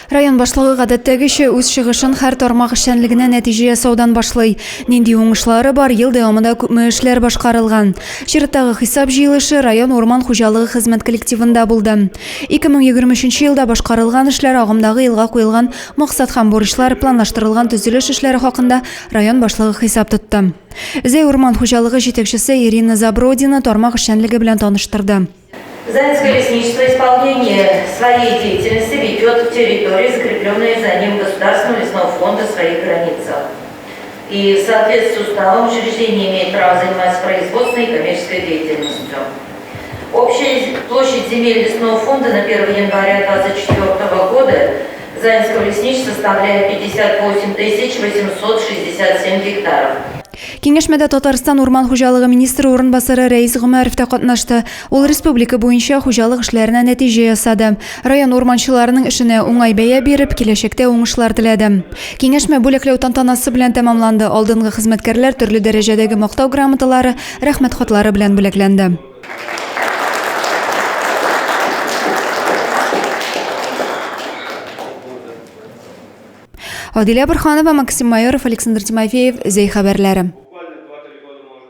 Район башлыгы гадәттәгечә үз чыгышын һәр тармак эшчәнлегенә нәтиҗә ясаудан башлый. Нинди уңышлары бар, ел дәвамында күпме эшләр башкарылган. Чираттагы хисап җыелышы район урман хуҗалыгы хезмәт коллективында булды. 2023 елда башкарылган эшләр, агымдагы елга куелган максат һәм бурычлар, планлаштырылган төзелеш эшләре хакында район башлыгы хисап тотты. Зәй урман хуҗалыгы җитәкчесе Ирина Забродина тармак эшчәнлеге белән таныштырды. Заинское лесничество исполнение своей деятельности ведет в территории, закрепленной за ним Государственного лесного фонда в своих границах. И в соответствии с уставом учреждение имеет право заниматься производственной и коммерческой деятельностью. Общая площадь земель лесного фонда на 1 января 2024 года Заинского лесничества составляет 58 867 гектаров. Киңәшмәдә Татарстан урман хуҗалыгы министры урынбасары Рәис Гомәров та катнашты. Ул республика буенча хуҗалык эшләренә нәтиҗә ясады. Район урманчыларының эшенә уңай бәя биреп, киләчәктә уңышлар теләде. Киңәшмә бүләкләү тантанасы белән тәмамланды. Алдынгы хезмәткәрләр төрле дәрәҗәдәге мактау грамоталары, рәхмәт хатлары белән бүләкләнде. Адилә Борһанова, Максим Майоров, Александр Тимофеев, Зәй хәбәрләре.